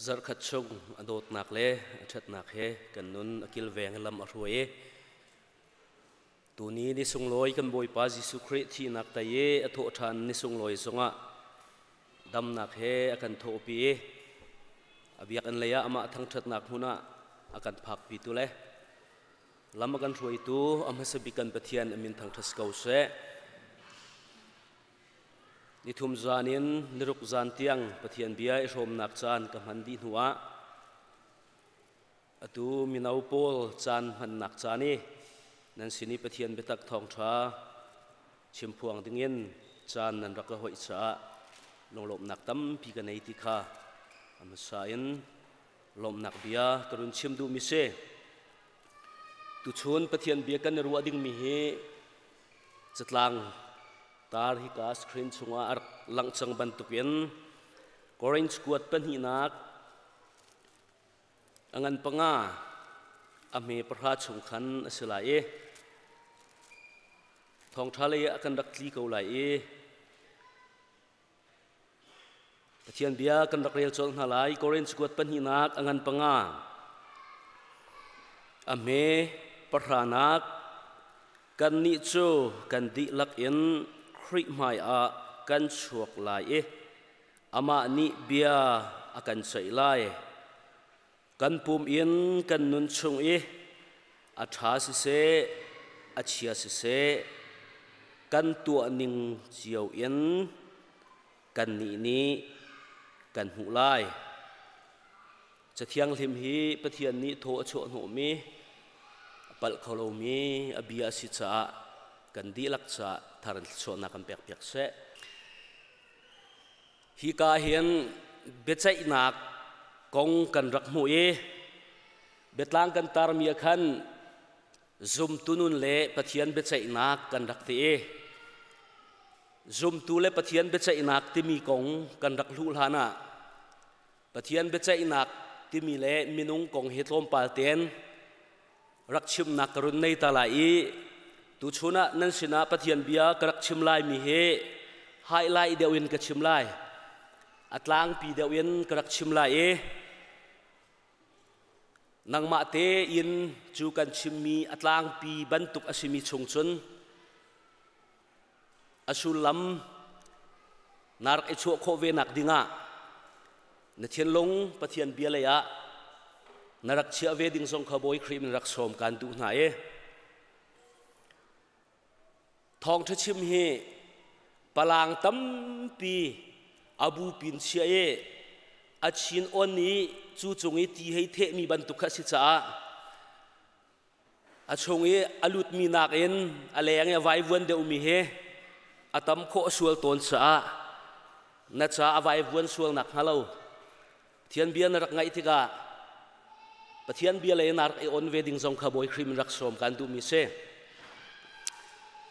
Zarhkhat chung a dawtnak le a ṭhatnak he kan nun a kilveng lam a hruai i tuni ni sunglawi kan Bawipa Jesuh Khrih thihnak tei i a thawhṭhan ni sunglawi zongah damnak he a kan thawhpi i a biakinn lei ah amah thangṭhatnak hmun ah a kan phakpitu le lam a kan hruaitu a hmasa bik kan Pathian a min thangṭhat si ko seh. Nithum zan in niruk zan tiang Pathian bia i hrawmnak caan ka hman dih hnuah atu mino pawl caan hmannak caan i nan sin i Pathian biatak thawngṭha chimphuang dingin caan nan rak ka hoih caah lunglawmhnak tampi ka nei ti kha a hmasa in lawmhnak bia ka run chim duhmi si. Tuchun Pathian bia kan i ruah dingmi hi Catlang tar hika screen chungah a rak langh cang bantukin Korinth kuat pahnihnak a ngan panga a hme pahra chung khan a si lai i thawngṭha lei ah kan rak tli ko lai i Pathian bia kan rak rel colh hna lai. Korinth kuat pahnihnak a ngan panga a hme pahranak kannih cu kan dihlak in Khrih hmaiah kan chuak lai i amah nih bia a kan ceih lai. Kan pum in kan nun chung i a ṭha siseh, a chia siseh, kan tuah ning cio in kannih nih kan hmuh lai. Cathianghlim hi Pathian nih thaw a chuah hnawhmi, a palh kho lomi a bia a si caah kan dihlak caah thar in thluachuahnak kan pekpiak seh. Hika hin biaceihnak kong kan rak hmuh i biatlang kan tarmi ah khan zumtu nun le Pathian biaceihnak kan rak ti i zumtu le Pathian biaceihnak timi kong kan rak hluh hlan ah Pathian biaceihnak timi le minung kong hi tlawmpal tein rak chimnak ka run nei ta lai i tuchun ah nan sinah Pathian bia ka rak chim laimi hi highlight deuh in ka chim lai a tlangpi deuh in ka rak chim lai i nangmah tein cu kan chimmi a tlangpi bantuk a simi chung cun a sullam na rak i chuah khawh ve nak dingah na thinlung Pathian bia lei ah na rak chiah ve ding zong kha Bawi Khrih min rak sawm kan duh hna i thawngṭha chim hi palang tampi abu pin chia i a chin on i cu cung i ti hei thehmi bantuk kha a si caah A chung i a lutmi nakin a leng i a vaivuan deuhmi hi a tam khawh sual tawn caah na ca a vaivuan sual nakhnga lo Pathian bia na rak ngaih tikah Pathian bia lei na rak i on ve ding zong kha Bawi Khrih min rak sawm kan duhmi si.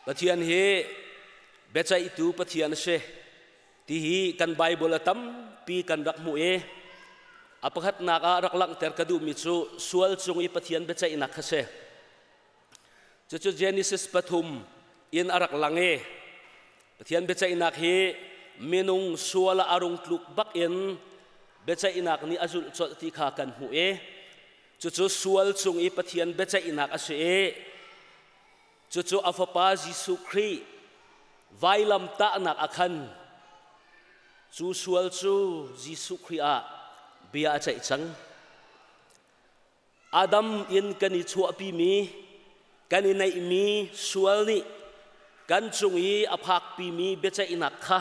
Pathian hi biaceihtu Pathian a si. Ti hi kan Bible a tampi kan rak hmuh i a pakhatnak ah rak langhter ka duhmi cu sual cung i Pathian biaceihnak kha si. Cucu Genesis pathum in a rak lang i Pathian biaceihnak hi minung sual ah a rung tluk bak in biaceihnak nih a zulh colh ti kha kan hmuh i cucu sual cung i Pathian biaceihnak a si i Cucu a fapa Jesuh Khrih vailam tahnak ah khan cu sual cu Jesuh Khrih ah bia a ceih cang. Adam in kan i chuahpimi, kan i neihmi sual nih kan cung i a phakpimi biaceihnak kha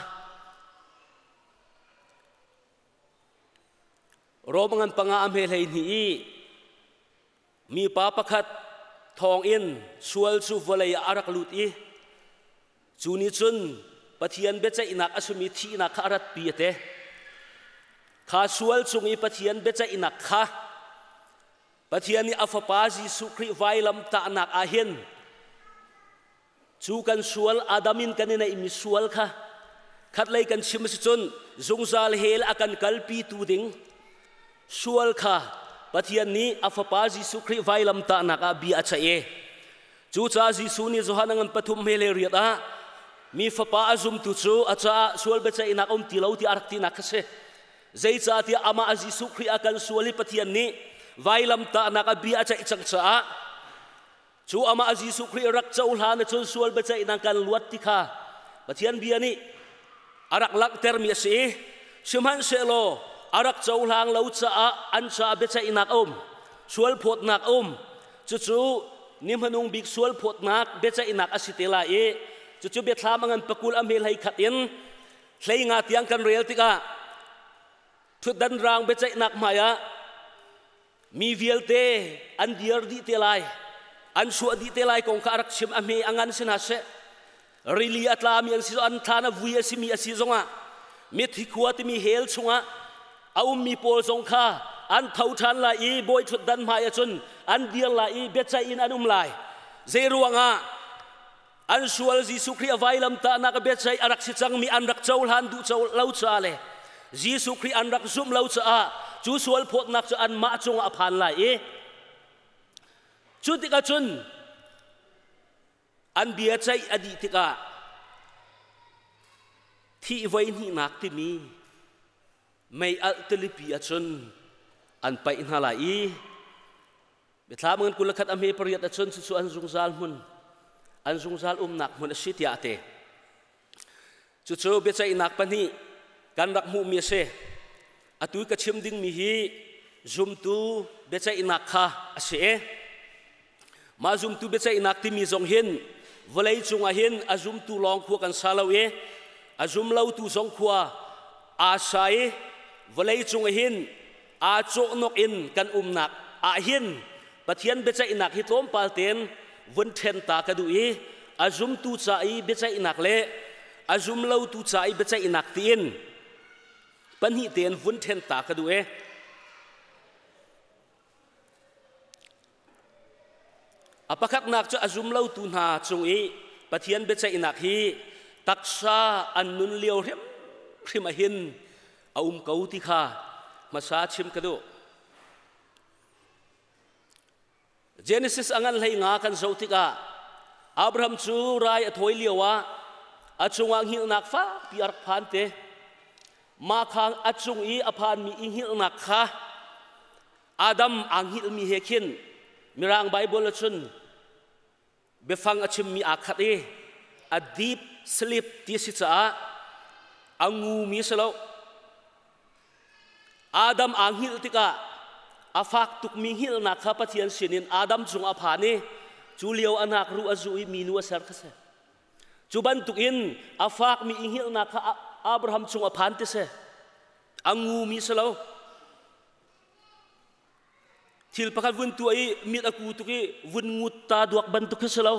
Rom ngan panga a hme 12 i Mipa pakhat thawngin sual cu vawlei ah a rak lut i cu nih cun Pathian biaceihnak a simi thihnak kha a ratpi a ti. Kha sual cung i Pathian biaceihnak kha Pathian nih a Fapa Jesuh Khrih vailam tahnak ah hin cu kan sual Adam in kan i neihmi sual kha khatlei kan chim a si cun zungzal hell a kan kalpi tu ding sual kha Pathian nih a fapa Jesuh Khrih vailam tahnak ah bia a ceih i cucaah Jesuh nih Johan a ngan pathum he le riat ah mi fapa a zumtu cu a caah sual biaceihnak a um ti lo ti a rak tinak kha si. Zeicahtiah amah Jesuh Khrih a kan sual i Pathian nih vailamtahnak a bia a ceih cang caah cu amah Jesuh Khrih rak cohlan ahcun sual biaceihnak kan luat ti kha Pathian bia nih a rak langhtermi a si i sihmanhsehlaw a rak cohlang lo caah an caah biaceihnak a um, sual phawtnak a um. Cucu ni hmanung bik sual phawtnak biaceihnak a si te lai i cucu biathlam a ngan pakul a hme hlei khat in hlei nga tiang kan rel tikah thutdan raang biaceihnak hmaiah mi vialte an dir dih te lai, an chuah dih te lai kong kha a rak chim. A hme a ngan si hna seh, rili a tlami an si, an thlan a vui a simi a si zongah, mithi khua timi hell chungah a ummi pawl zong kha an tho ṭhan lai i bawi ṭhutdan hmai ahcun an dir lai i biaceih in an um lai. Zei ruangah an sual Jesuh Khrih a vailamtahnak a biaceih a rak si cangmi an rak cohlan duh lo caah le Jesuh Khrih an rak zumh lo caah cu sual phawtnak cu anmah cungah a phan lai i cu tikah cun an bia ceih a dih tikah thih voi hnihnak timi mei alh tilipi ahcun an paih hna lai i Biathlam ngan 21 a hme pariat ahcun cucu an zungzal hmun, an zungzal umnak hmun a si tiah a ti. Cucu biaceihnak pahnih kan rak hmuhmi a si. Atu ka chim dingmi hi zumtu biaceihnak kha a si i mah zumtu biaceihnak timi zong hin vawlei cungah hin a zumtu lawng khua kan sa lo i a zum lotu zong khua aa sa i vawlei cungah hin aa cawhnok in kan umnak ah hin Pathian biaceihnak hi tlawmpal tein vun ṭhen ta ka duh i a zumtu ca i biaceihnak le a zum lotu ca i biaceihnak tiin pahnih tein vun ṭhen ta ka duh i a pakhatnak cu a zum lotu hna cung i Pathian biaceihnak hi taksa an nun lio hrimhrim ah hin a um ko ti kha hmasa chim ka duh. Genesis a ngan hlei nga kan zoh tikah Abraham cu rai a thawi lio ah a cungah hngilhnak fakpi a rak phan te. Mah kha a cung i a phanmi i hngilhnak kha Adam aa hngilhmi he khin Mirang Bible ahcun biafang a chimmi aa khat i a deep sleep ti a si caah a ngumi a si lo. Adam aa hngilh tikah a fak tukmi hngilhnak kha Pathian sinin Adam cung a phan i cu lio a nak ruh a zuh i minu a ser kha si. Cu bantukin a fakmi i hngilhnak kha Abraham cung a phan ti si. A ngumi si lo. Thil pakhat vun tuah i mit a ku tuk i vun ngut ta duak bantuk khi si lo.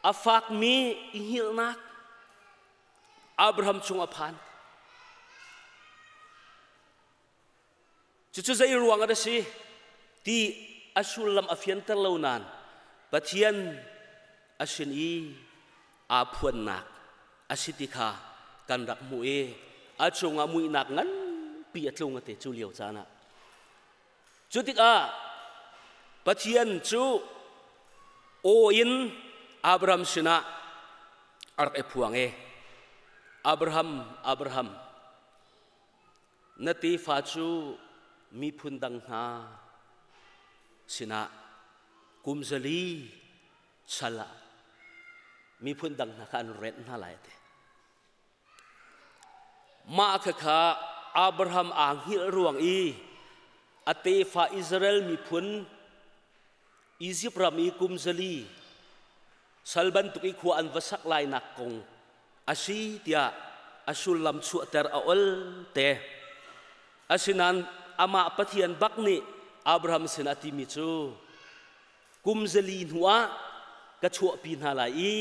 A fakmi i hngilhnak Abraham chung a phan. Cucu zei ruang ah a si ti a sullam a fianter lo nain Pathian a sin i aa phuannak a si ti kha kan rak hmuh i a cungah muihnak nganpi a tlung a ti cu lio caan ah. Cu tikah Pathian cu aw in Abraham sinah a rak i phuang i Abraham, Abraham, na tefa cu miphun dang hna sinah kum zali sal ah miphun dang hna kha an renh hna lai a ti. Mah khakha Abraham aa hngilh ruang i a tefa Israel miphun Izipt ram i kum zali sal bantuk i khua an va sak lainak kong a si tiah a sullam chuahter a ol te. Asinain amah Pathian bak nih Abraham sinah a timi cu kum zali hnuah ka chuahpi hna lai i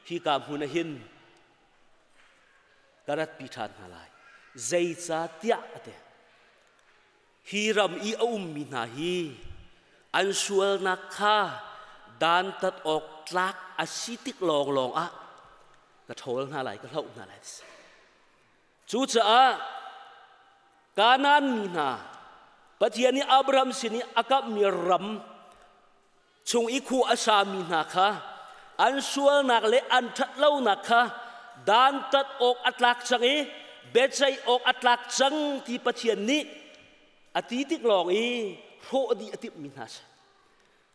hika hmun ah hin ka ratpi ṭhan hna lai. Zeicahtiah a ti. Hi ram i a ummi hna hi an sualnak kha dantat awk tlak a si tik lawnglawng ah ka ṭhawl hna lai, ka hloh hna lai. Cucaah Kanaan mi hna Pathian nih Abraham sin i a kamhmi ram chung i khua a sami hna kha an sualnak le an ṭhatlonak kha dantat awk a tlak cang i biaceih awk a tlak cang ti Pathian nih a ti tik lawng i hrawh dih a timhmi hna si.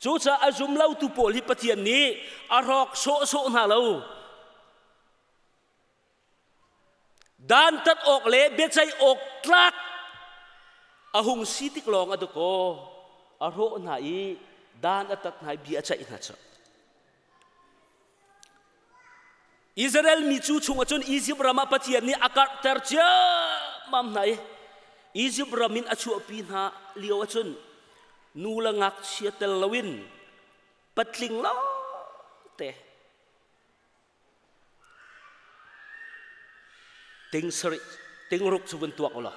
Cucaah a zum lotu pawl hi Pathian nih a hrawk sawhsawh hna lo. Dantat awk le biaceih awk tlak a hung si tik lawng a dakaw a hrawh hna i dan a tat hna i bia a ceih hna cu. Israel mi cu chung ahcun Izipt ram ah Pathian nih a karhter ciammam hna i Izipt ram in a chuahpi hna lio ahcun nu le ngakchia tel loin patling lawngte ting sarih tingruk cu vun tuak ulaw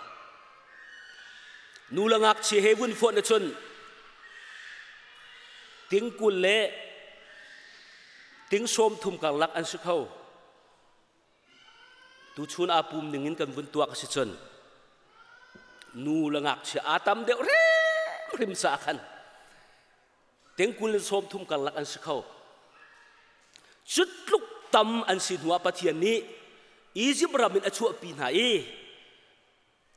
nu le ngakchia he vun fonh ahcun tingkul le ting 30 karlak an si kho. Tuchun aa pum ning in kan vun tuak a si cun nu le ngakchia aa tam deuh hrimhrim caah khan tengkul in 30 karlak an si kho. Cu tluk tam an si hnuah Pathian nih Izipt ram in a chuahpi hna i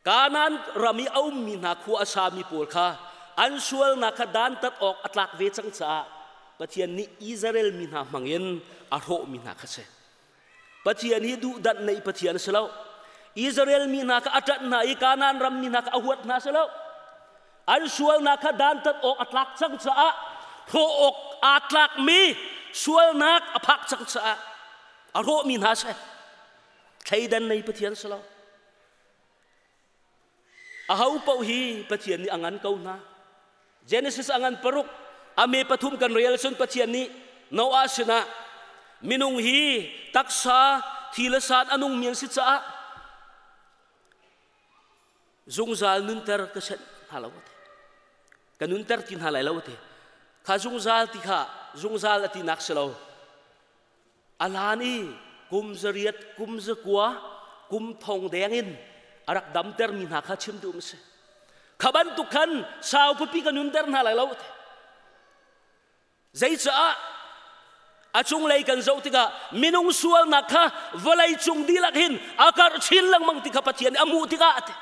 Kanaan ram i a ummi hna khua a sami pawl kha an sualnak kha dantat awk a tlak ve cang caah Pathian nih Israel mi hna hmangin a hrawhmi hna kha si. Pathian hi duhdanh neih Pathian a si lo. Israel mi hna kha a ṭanh hna i Kanaan ram mi hna kha a huat hna si lo. An sualnak kha dantat awk a tlak cang caah hrawh awk aa tlakmi sualnak a phak cang caah a hrawhmi hna si. Thleidan nei Pathian si lo. Aho paoh hi Pathian nih a ngan ko hna. Genesis a ngan paruk a me pathum kan rel cun Pathian nih Noah sinah minung hi taksa thi le san a nungmi an si caah zungzal nunter ka senh hna lo ati. Ka nunter ti hna lai lo ati. Kha zungzal ti kha zungzal a tinak si lo. A hlan i kum zariat, kum zakua, kum thong deng in a rak damtermi hna kha chim duh a si. Kha bantuk khan sau pipi ka nunter hna lai lo. Zeicaah a cunglei kan zoh tikah minung sualnak kha vawlei cung dihlak hin a karh chin lengmang ti kha Pathian nih a hmuh tikah a ti.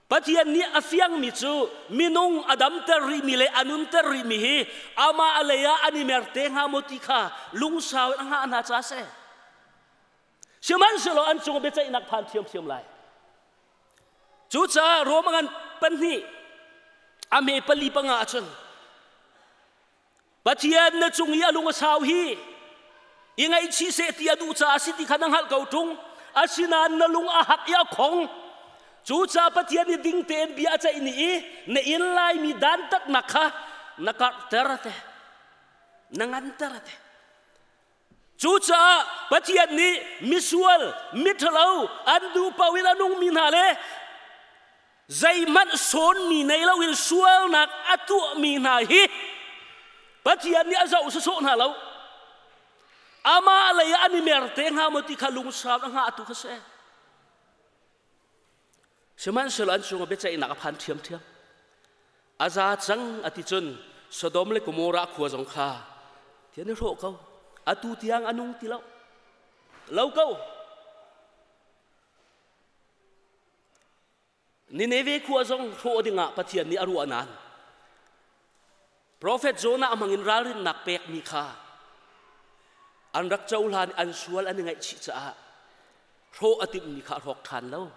Pathian nih a fiangmi cu minung a damter rihmi le a nunter rihmi hi amah lei ah an i mer te hnga maw ti kha lungsau in a hngah hna ca a si. Sihmanhsehlaw an cung biaceihnak phan ṭhiamṭhiam lai. Cucaah Rom ngan pahnih a hme pali panga ahcun Pathian na cung i a lung a sau hi i ngaihchih seh ti a duh caah si ti kha na hngalh ko ṭung. Asinain na lung a hak i a khong. Cucaah Pathian nih ding tein bia a ceih ni i na inn laimi dantatnak kha na karhter te, na nganter te. Cucaah Pathian nih misual, miṭhalo, an duh paoh in a nungmi hna le zeihmanh sawnmi nei loin sualnak a tuahmi hna hi Pathian nih a zoh sawsawh hna lo. Amah lei ah an i mer te hnga maw ti kha lungsau a hngah tu kha si. Sihmanhsehlaw an cungah biaceihnak a phan ṭhiamṭhiam. A za cang a ti cun Sodom le Gomorrah khua zong kha thian i hrawh ko. Atu tiang a nung ti lo. Lo ko. Nineveh khua zong hrawh dingah Pathian nih a ruah nain Profet Jonah hmangin ralrinnak pekmi kha an rak cohlan an sual an i ngaihchih caah hrawh a timhmi kha a hrawk ṭhan lo.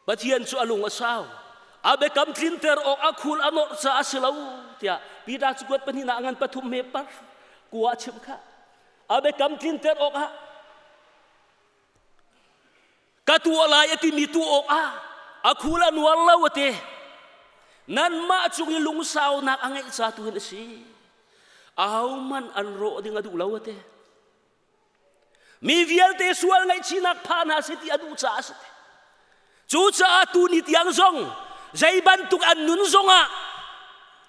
Pathian cu a lung a sau. A biakam tlinter awk a khul a nawrh caah a si lo tiah Peter cu kuat pahnih ah ngan pathum he par kua a chimh kha. A biakam tlinter awk ah ka tuah lai a timi tuah awk ah a khul a nuar lo a ti. Nanmah cung i lungsaunak a ngeih ca tu hin a si. Ahohmanh an rawh ding a duh lo a ti. Mi vialte sual ngaihchihnak pha hna seh ti a duh caah a si. Cucaah tuni tiang zong zei bantuk an nun zongah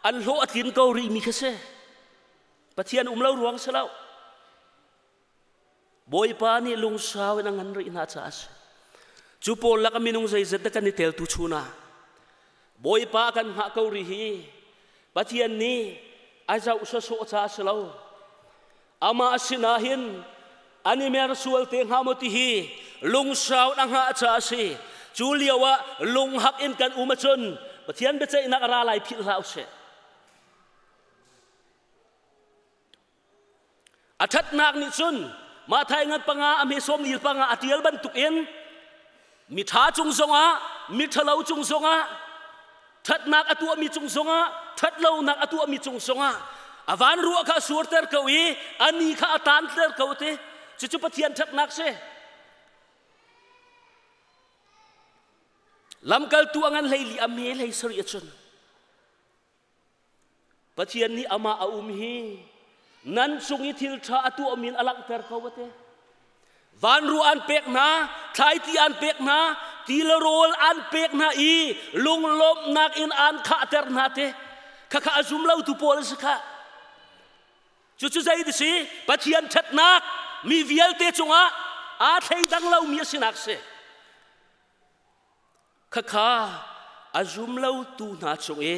an hlawh a tlin ko rihmi kha si. Pathian um lo ruang si lo. Bawipa nih lungsau in a ngan rih hna caah a si. Cu pawl lak minung zeizat dah kan i tel tu chun ah Bawipa kan hngah ko rih hi Pathian nih a zoh sawsawh caah a si lo. Amah sinah hin an i mer sual te hnga maw ti hi lungsau a hngah caah a si. Cu lio ah lunghak in kan um ahcun Pathian biaceihnak a ra lai philh hlah usih. A ṭhatnak nih cun Mathai ngan panga a hme sawm lil panga a ṭial bantukin miṭha cung zongah miṭhalo cung zongah ṭhatnak a tuahmi cung zongah ṭhatlonak a tuahmi cung zongah a van ruah kha a surter ko i a ni kha a tanter ko ti cucu Pathian ṭhatnak si. Lamkaltu a ngan hleili a hme hlei sarih ahcun Pathian nih amah a um hi nan cung i thil ṭha a tuahmi in a langhter ko a ti. Vanruah an pek hna, thlaiti an pek hna, ti le rawl an pek hna i lunglawmhnak in an khahter hna te. Khakha a zum lotu pawl a si khah. Cucu zei ti si? Pathian ṭhatnak mi vialte cungah aa thleidang lomi a sinak si. Khakha a zum lotu hna cung i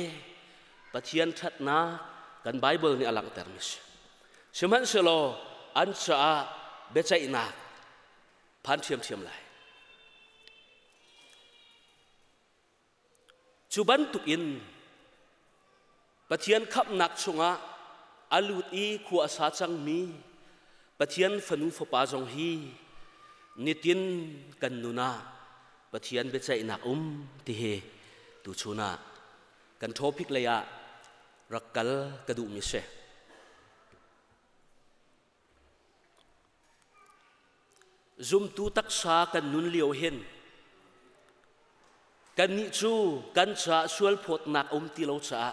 Pathian ṭhatnak kan Baibal nih a langhtermi a si. Sihmanhsehlaw an caah biaceihnak phan ṭhiamṭhiam lai. Cu bantukin Pathian khamhnak chungah a lut i khua a sa cangmi Pathian fanu fapa zong hi nitin kan nun ah Pathian biaceihnak um ti hi tuchun ah kan topic lei ah rak kal ka duhmi si. Zumtu taksa kan nun lio hin kannih cu kan caah sualphawtnak a um ti lo caah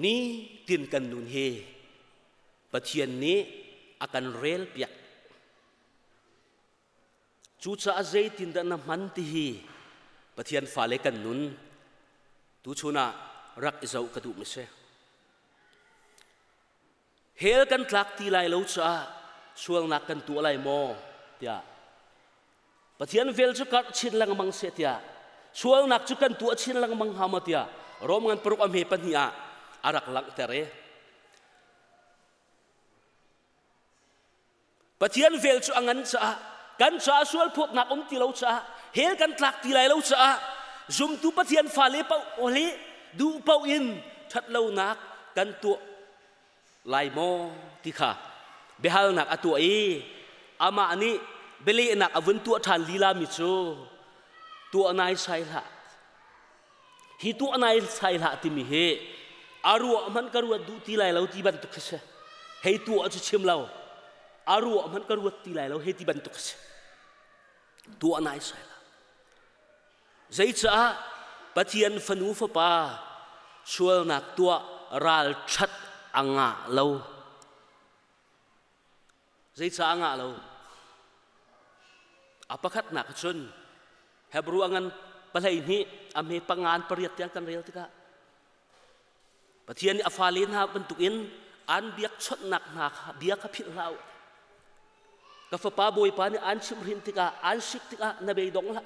nitin kan nun hi Pathian nih a kan rel piak. Cucaah zeitindah na hman ti hi Pathian fale kan nun tuchun ah rak i zoh ka duhmi si. Hell kan tlak ti lai lo caah sualnak kan tuah lai maw tiah Pathian vel cu karh chin lengmang seh tiah sualnak cu kan tuah chin lengmang hnga maw tiah Rom ngan paruk a hme pahnih ah a rak langhter i Pathian vel cu a ngan caah kan caah sualphawtnak um ti lo caah hell kan tlak ti lai lo caah zumtu Pathian fale paoh hi duh paoh in ṭhatlonak kan tuah lai maw ti kha biahalnak a tuah i amah nih bialehnak a vun tuah ṭhan lila mi cu tuah nai sai hlah Hi tuah nai sai hlah timi hi a ruah hmanh ka ruat duh ti lai lo ti bantuk khi si. Hei tuah cu chim lo. A ruah hmanh ka ruat ti lai lo hei ti bantuk khi si. Tuah nai sai hlah. Zeicaah Pathian fanu fapa sualnak tuah ralṭhat a ngah lo. Zeicah a ngah lo? A pakhatnak cun Hebrew a ngan pahlei hnih a hme pangan pariat tiang kan rel tikah Pathian nih a fale hna bantukin an biakchawnhnak hna kha bia kha philh hlah u. Ka fapa Bawipa nih an chimhhrin tikah an sik tikah na beidong hlah.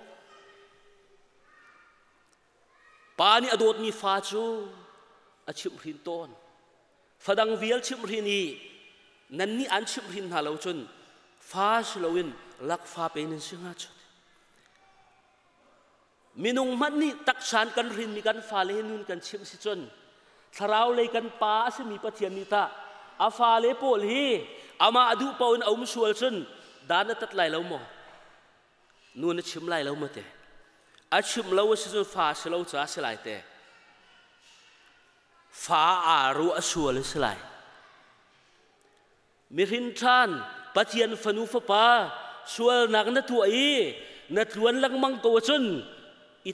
Pa nih a dawtmi fa cu a chimhhrin tawn. Fadang vial chimhhrin i nannih an chimhhrin hna lo cun fa si loin lakfa pe nan si hnga cu. Minung hmanh nih taksan kan hrinmi kan fale hi nun kan chimh si cun thlarau lei kan pa a simi Pathian nih tah a fale pawl hi amah duh paoh in a um sual cun dan a tat lai lo maw? Nu na chim lai lo maw te? A chim lo a si cun fa si lo ca a si lai te. Fa aa ruah sual a si lai. Mihrin ṭhan Pathian fanu fapa sualnak na tuah i na tluan lengmang ko ahcun i,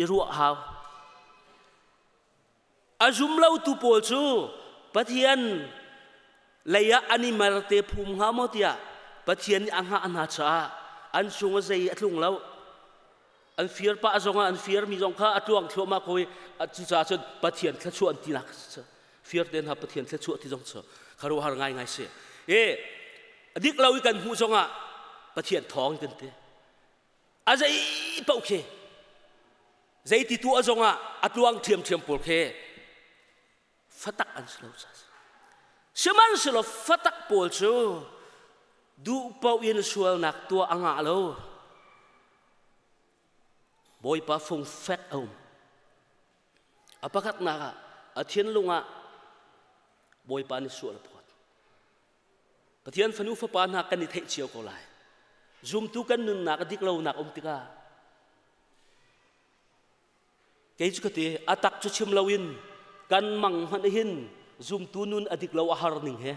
i ruah hau. A zum lotu pawl cu Pathian lei ah an i mer te phum hnga maw tiah Pathian nih a hngah hna caah an cung a zei a tlung lo. An fir pah zongah an firmi zong kha a tluang thluahmah ko i cucaah cun Pathian thluachuah an tinak fir te hna Pathian thluachuah ti zong cu khuaruahhar ngaingai si. E dik lo i kan hmuh zongah Pathian thawng kan ti. A zei paoh khi zeiti tuah zongah a tluang ṭhiamṭhiam pawl khi. Fatak an si lo ca Sihmanhsehlaw fatak pawl cu duh paoh in sualnak tuah a ngah lo. Bawipa fung fek a um. A pakhatnak ah a thinlung ah Bawipa nih sual a phawt. Pathian fanu fapa hna kan i theih cio ko lai. Zumtu kan nunnak a dik lonak um tikah kei cu ka ti a tak cu chim loin kan mang hmanh hin zumtu nun a dik lo a har ning he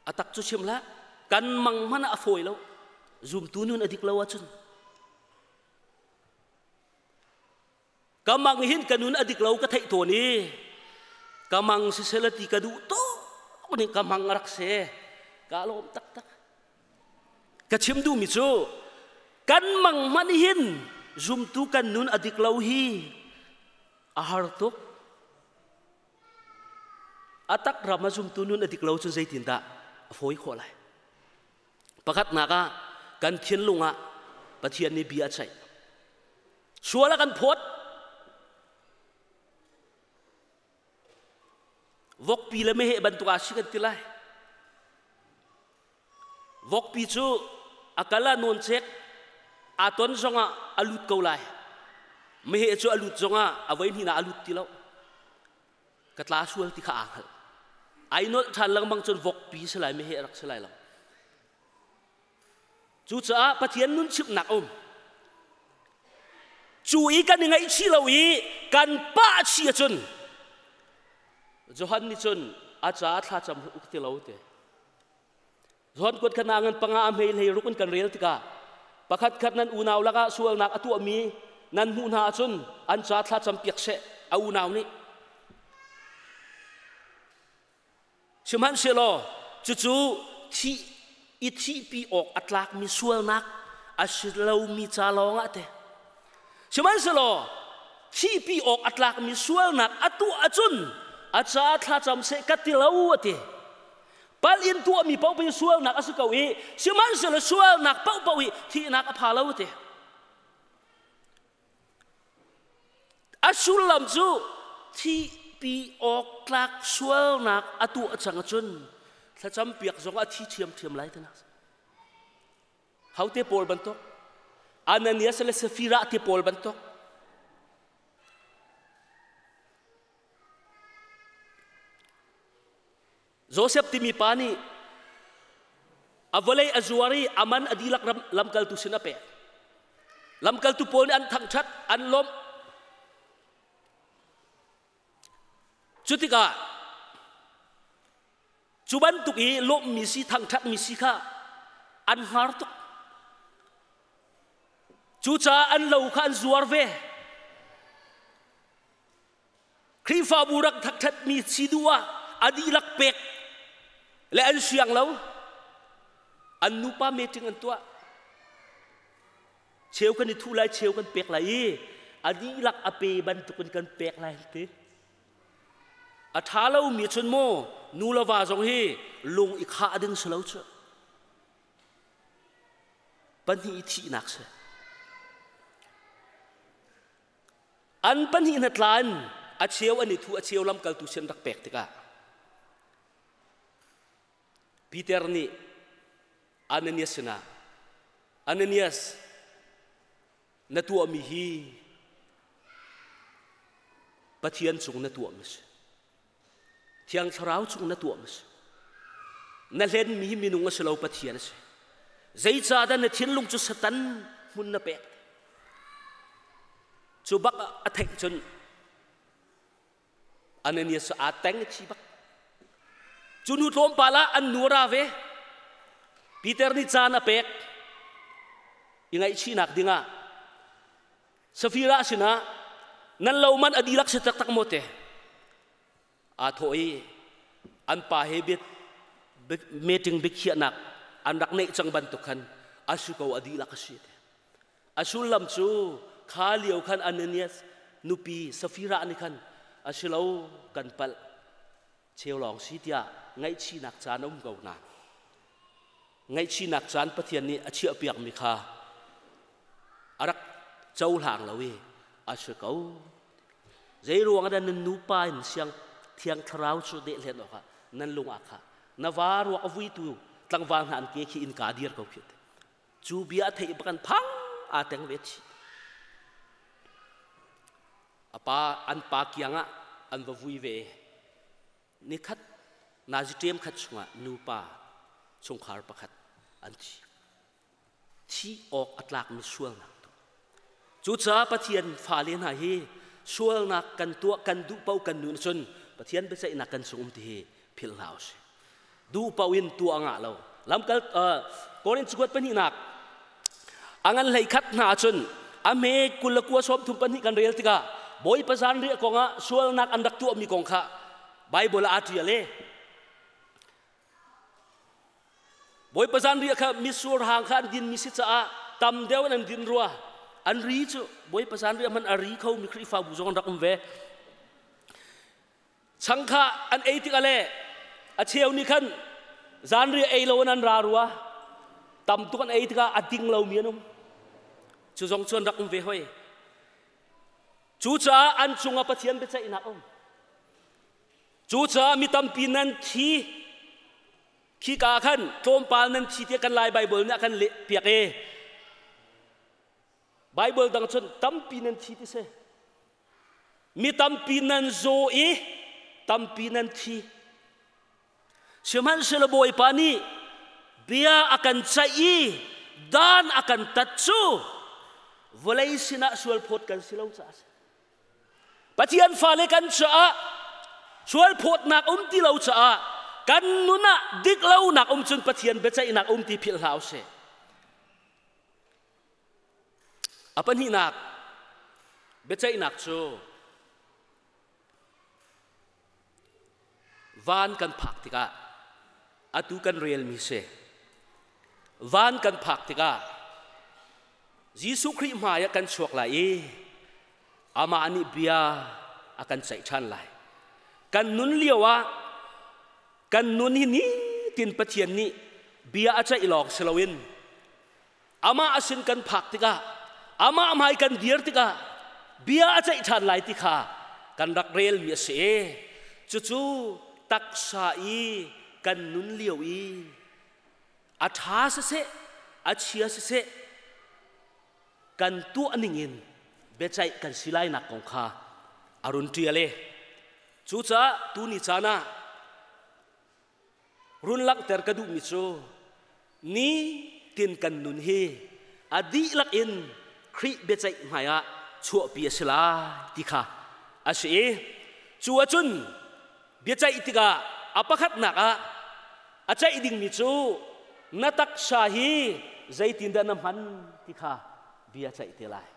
a tak cu chim hlah kan mang hmanh ah a fawi lo zumtu nun a dik lo ahcun Ka mang hin ka nun a dik lo ka theih tawn i ka mang sisela ti ka duh tuk nih ka mang a rak si. Ka lawm taktak. Ka chim duhmi cu kan mang hmanh hin zumtu kan nun a dik lo hi a har tuk. A tak ram a zumtu nun a dik lo cun zeitindah a fawi khawh lai? Pakhatnak ah kan thinlung ah Pathian nih bia a ceih. Sual a kan phawt. Vokpi le meheh bantuk ah si kan ti lai. Vokpi cu a kal ah nawn cek, aa ton zongah a lut ko lai. Meheh cu a lut zongah a voi hnih ah a lut ti lo. Ka tla sual ti kha aa hngalh. Ai nolh ṭhan lengmang cun vokpi si lai, meheh rak si lai lo. Cucaah Pathian nun chimhnak a um. Cu i kan i ngaihchih lo i kan pah chih ahcun Johan nih cun a ca thlacam uk ti lo te. Johan kuat kha ngan panga a hmei hlei ruk in kan rel tikah pakhat khat nan unau lakah sualnak a tuahmi nan hmuh hna ahcun an ca thlacam piak seh a unau nih. Sihmanhsehlaw cucu thih i thihpi awk a tlakmi sualnak a si lomi ca lawngah te. Sihmanhsehlaw thihpi awk a tlakmi sualnak a tuah ahcun a ca thlacam seh ka ti lo a ti. Pal in tuahmi paoh sualnak a si ko i sihmanhsehlaw sualnak paohpaoh hi thihnak a pha lo a ti. A sullam cu thihpi awk tlak sualnak a tuah cang ahcun thlacam piak zong a thi ṭhiamṭhiam lai tinak. Hote pawl bantuk Ananias le Safira te pawl bantuk Joseph timi pa nih a vawlei a zuar i a man a dihlak lamkaltu sin a pek. Lamkaltu pawl nih an thangṭhat, an lawmh. Cu tikah cu bantuk i lawmhmi si, thangṭhatmi si kha an hngar tuk. Cucaah an lo kha an zuar ve. Khrihfabu rak thangṭhatmi si duh ah a dihlak pek le an siang lo. An nupa meeting an tuah. Cheu kan i thuh lai, cheu kan pek lai i a dihlak a pe bantukin kan pek lai ti. A ṭha lomi cun maw nu le va zong hi lung i khah ding si lo cu. Pahnih i thihnak si. An pahnih hnatla in a cheu an i thu a cheu lamkaltu sin rak pek tikah Peter nih Ananias sinah Ananias na tuahmi hi Pathian cung na tuahmi si Thiang Thlarau cung na tuahmi si na hlenmi hi minung a si lo Pathian a si zeicahdah na thinlung cu Satan hmun na pek Cu bak a theih cun Ananias cu aa teng i thi bak. Cu nu tlawmpal ah an nu a ra ve. Peter nih caan a pek i ngaihchihnak dingah Safira sinah nan lo man a dihlak si taktak maw te? Aa thawh i an pa he biat meeting biakhiahnak an rak neih cang bantuk khan a si ko a dihlak a si te. A sullam cu kha lio khan Ananias nupi Safira nih khan a si lo kan palh cheu lawng si tiah ngaihchihnak caan a um ko hna. Ngaihchihnak caan Pathian nih a chiahpiakmi kha a rak cohlang lo i a si ko. Zei ruang ah dah nan nupa in siang thiang thlarau cu deh hlen awkah nan lung ah kha na va ruak a vuitu tlangval hna an ke khi innka dir ko khi. Cu bia a theih bakan phang aa teng ve thi. A pa an pa kiang ah an va vui ve. Nikhat nazi ṭem khat chungah nupa chungkhar pakhat an thi. Thi awk a tlakmi sualnak tu. Cucaah Pathian fale hna hi sualnak kan tuah kan duh paoh kan nun cun Pathian biaceihnak kan cung um ti hi philh hlah usih. Duh paoh in tuah ngah lo. Lamkal Korin cakuat pahnihnak a ngan hlei khat hna cun a hme 20 le kua 34 kan rel tikah Bawipa zanriah kongah sualnak an rak tuahmi kong kha Baibal ah aa ṭial e. Bawipa zanriah kha mitsur hang kha an dinmi si caah tam deuh in an din rua. An ri cu Bawipa zanriah hmanh a ri khomi Khrihfabu zong an rak um ve. Chang kha an ei tikah le a cheu nih khan zanriah ei lo in an ra rua. Tam tuk an ei tikah a ding lomi an um. Cu zong cu an rak um ve hoi. Cucaah an cungah Pathian biaceihnak a um. Cucaah mi tampi nan thi khika khan tlawmpal nan thi tiah kan Lai Baibal nih a kan leh piak e. Baibal dang cun tampi nan thi ti si. Mi tampi nan zaw i tampi nan thi. Sihmanhsehlaw Bawipa nih bia a kan ceih i dan a kan tat cu vawlei sinah sualphawt kan si lo caah a si. Pathian fale kan caah sualphawtnak um ti lo caah kan nun ah dik lonak um cun Pathian biaceihnak um ti philh hlah usih. A pahnihnak biaceihnak cu van kan phak tikah atu kan relmi si. Van kan phak tikah Jesuh Khrih hmai ah kan chuak lai i amah nih bia a kan ceih ṭhan lai. Kan nun lio ah kan nun hi nitin Pathian nih bia a ceih lawng si loin amah a sin kan phak tikah amah hmai kan dir tikah bia a ceih ṭhan lai ti kha kan rak relmi a si. Cucu taksa i kan nun lio i a ṭha siseh a chia siseh kan tuah ningin biaceih kan si lainak kong kha a run ṭial i cucaah tuni caan ah run langhter ka duhmi cu ni tin kan nun hi a dihlak in Khrih biaceih hmaiah chuahpi a si lai ti kha a si i cu ahcun biaceih tikah a pakhatnak ah a ceih dingmi cu na taksa hi zeitindah na hman ti kha bia ceih te lai.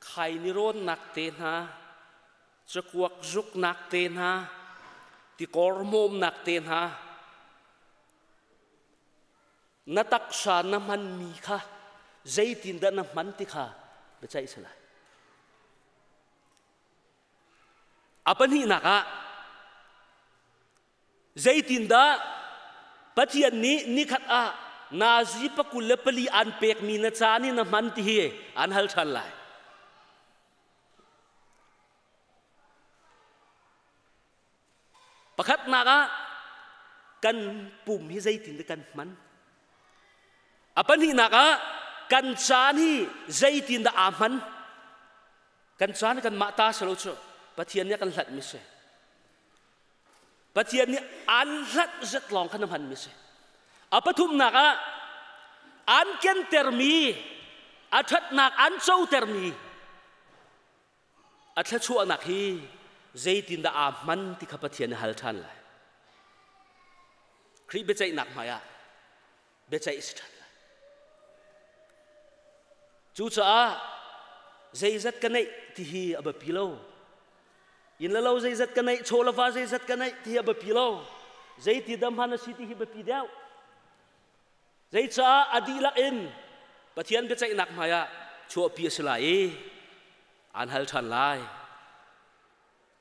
Khaini rawnnak te hna, cakuak zuknak te hna, tikor hmawmnak te hna, na taksa na hmanmi kha zeitindah na hman ti kha biaceih si lai. A pahnihnak ah zeitindah Pathian nih nikhat ah nazi 24 an pekmi na caan hi na hman ti hi an hal ṭhan lai. Pakhatnak ah kan pum hi zeitindah kan hman? A pahnihnak ah kan caan hi zeitindah aa hman? Kan caan kan mah ta si lo cu Pathian nih a kan hlatmi si. Pathian nih an hlat zet lawng kha na hmanmi si. A pathumnak ah an kentermi, a ṭhatnak an cotermi, a thluachuahnak hi zeitindah aa hman ti kha Pathian nih hal ṭhan lai. Khrih biaceihnak hmaiah biaceih si ṭhan lai. Cucaah zeizat ka neih ti hi a biapi lo. Inn le lo zeizat ka neih, chaw le va zeizat ka neih ti hi a biapi lo. Zeiti dam hman a si ti hi biapi deuh. Zeicah a dihlak in Pathian biaceihnak hmaiah chuahpi a si lai i aan hal ṭhan lai.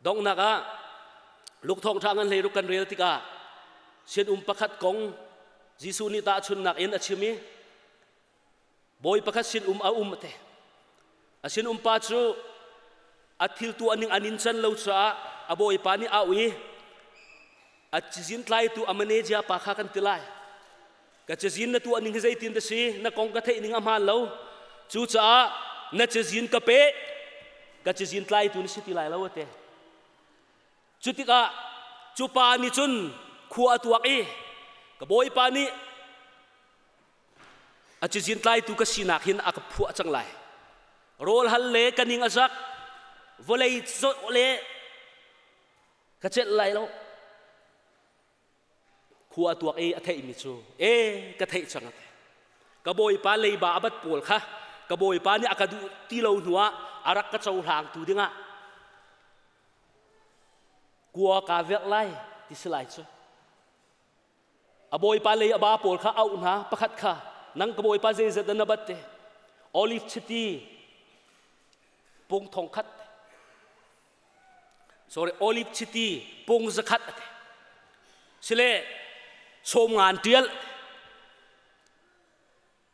Donghnak ah Luke thawngṭha ngan 16 kan rel tikah sinum pakhat kong Jesuh nih tahchunhnak in a chim i. Bawi pakhat sin um a um te. A sin um pa cu a thil tu aning anin can lo caah a bawipa nih au i a cizin tlaitu a manager pa kha kan ti lai. Ka cazin na tuah ning hi zeitin da si na kong ka theih ning a hmaan lo. Cucaah na cazin ka pe ka cazin tlaitu na si ti lai lo ate. Cu tikah cu pa nih cun khua a tuak i ka bawipa nih a cizin tlaitu ka sinak hin a ka phuah cang lai. Rawl hal le ka ning a zak, vawlei zawh le ka celh lai lo. Khua a tuak i a theihmi cu e ka theih cang a ti. Ka bawipa leiba a bat pawl kha ka bawipa nih a ka duh ti lo hnuah a rak ka cohlangtu dingah Kua kaa verh lai ti si lai cu. A bawipa lei a ba pawl kha auh hna pakhat kha nang ka bawipa zeizat dah na bat te olive chiti pung thong khat sorry olive chiti pung zakhat ate sile sawm ngan tial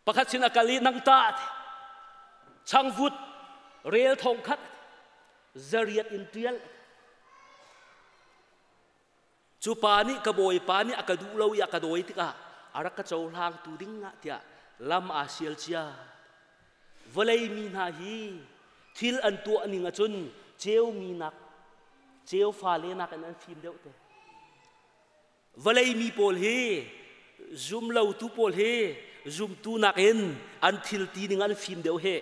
Pakhat sin a kal i nang ta a ti. Changvut rel thong khat zariat in ṭial. Cu pa nih ka bawipa nih a ka duh lo i a ka dawi tikah a rak ka cohlangtu ding ah tiah lam aa sial cia. Vawlei mi hna hi thil an tuah ning ahcun ceu mi nak ceu fale nakin an fim deuh te. Vawlei mi pawl hi zumlotu pawl hi zumtu nakin an thil ti ning an fim deuh he.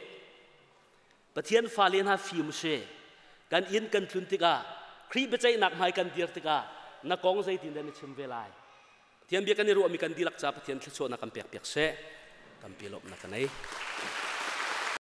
Pathian fale hna fim si. Kan inn kan tlun tikah Khrih biaceihnak hmai kan dir tikah na kong zeitin dah na chim ve lai? Pathian bia kan i ruahmi kan dihlak ca Pathian thluachuahnak kan pek piak seh. Tampi lawmhnak ka nei.